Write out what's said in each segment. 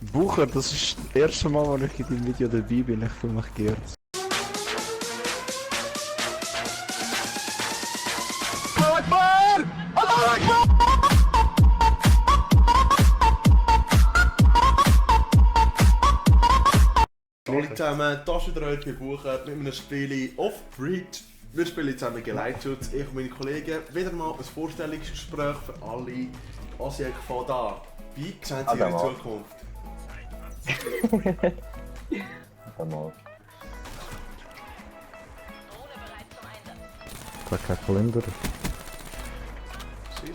Bucher, das ist das erste Mal, wo ich in deinem Video dabei bin. Ich fühle mich geehrt. Hallo zusammen, das ist wieder heute bei Bucher mit einem Spiel Off-Grid. Wir spielen zusammen Geleitschutz, ich und meine Kollegen. Wieder mal ein Vorstellungsgespräch für alle. Asiek von da. Wie sehen Sie Ihre Zukunft? Mal. Ich habe keinen Kalender.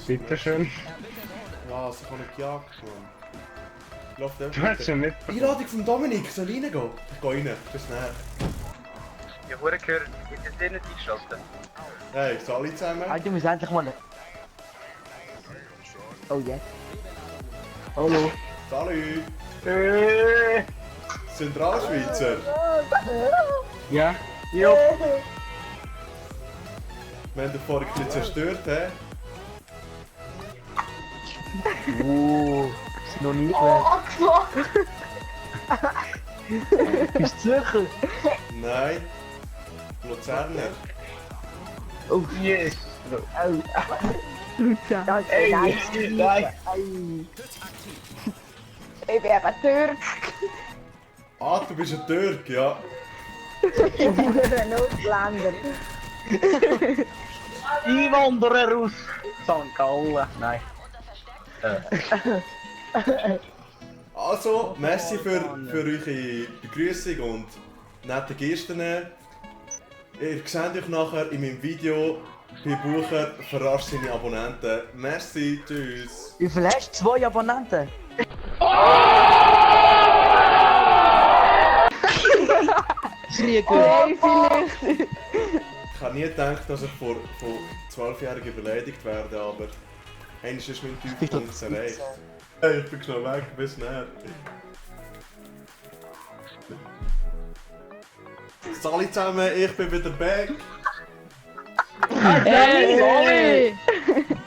Bitteschön. Ja, sie kann nicht gejagt, Mann. Läuft Du hast schon nicht. Einladung von Dominik, soll ich reingehen? Ich gehe rein, bis näher. Ich habe gehört, ich hätte den nicht eingeschaltet. Hey, alle zusammen? Alter, wir sind endlich mal. Oh yes. Hallo. Salut! Zentralschweizer! Ja? Ja. Wir haben den vorhin ein bisschen zerstört, hä? Ist noch nie mehr. Bist du Zürcher? Nein. Luzerner. Oh, Yes. Luzern. Ey, nein. Ich bin ein Türk. Ah, du bist ein Türk, ja. Ich bin ein Ausländer. Einwanderer aus St. Gallen. Nein. Also, merci für eure Begrüßung und nette Gesten. Ihr seht euch nachher in meinem Video bei Bucher verarscht seine Abonnenten. Merci, tschüss. Wie viel hast du? 2 Abonnenten? Ist nie gut. Hey, vielleicht. Ich habe nie gedacht, dass ich von 12-Jährigen beleidigt werde, aber eines ist mein Tiefpunkt erreicht. Hey, ich bin schnell weg, bis näher. Salut zusammen, ich bin wieder back. Hey!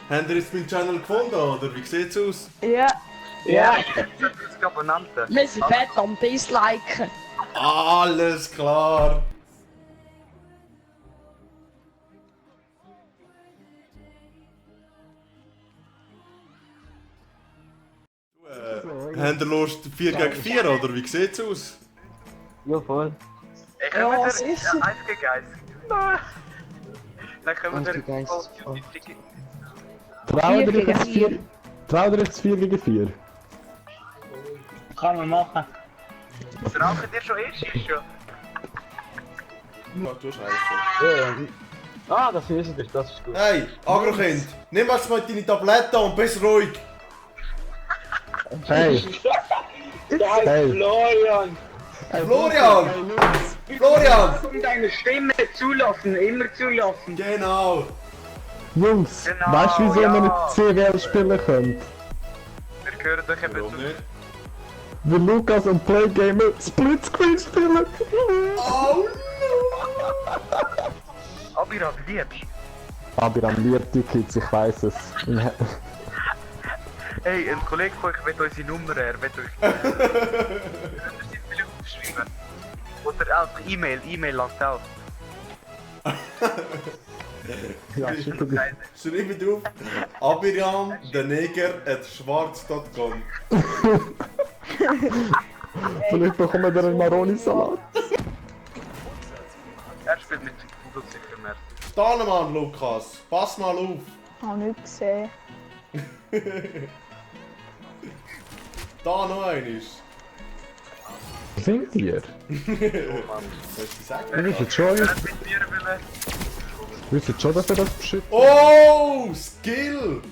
Habt ihr jetzt meinen Channel gefunden, oder? Wie sieht's aus? Ja. Ja. 70 Abonnenten. Wir sind fett am Disliken. Alles klar! Habt ihr Lust 4 gegen 4 oder wie sieht's aus? Ja, voll. Ich Ja, habe was wieder ist 1 gegen 1. Dann können wir 1 gegen 1. Call of Duty. 4 gegen 4. Kann man machen. Rauchen dir schon erst schon? Ja, du Scheiße. Ah, das ist es, das ist gut. Hey, Agrokind, nimm jetzt mal deine Tabletten und bist ruhig. Hey! Hey! Florian! Florian! Florian! Und deine Stimme zulassen, immer zulassen. Genau! Jungs, Genau, weißt du, wieso ja. wir nicht CRL spielen können? Wir hören euch eben Warum zu. nicht? Weil Lukas und Playgamer Splitscreen spielen! Oh Abiram, liebst. Aber am liebt die Kids, ich weiss es. Hey, ein Kollege von euch will unsere Nummer, er will euch... Könnt ihr sie vielleicht aufschreiben? Oder einfach E-Mail langt auch. Ja, schicke dir. Schreib drauf, Abiram, der Neger, at schwarz.com. Vielleicht bekommen wir einen Maroni-Salat. Er spielt mit Kugel sicher mehr. Da Mann, Lukas, pass mal auf. Ich habe nichts gesehen. Da noch eines. Singt ihr? Was du sagen? Ihr wisst schon, Wer hat mit mir wollen? dass ihr das beschützt. Oh, Skill!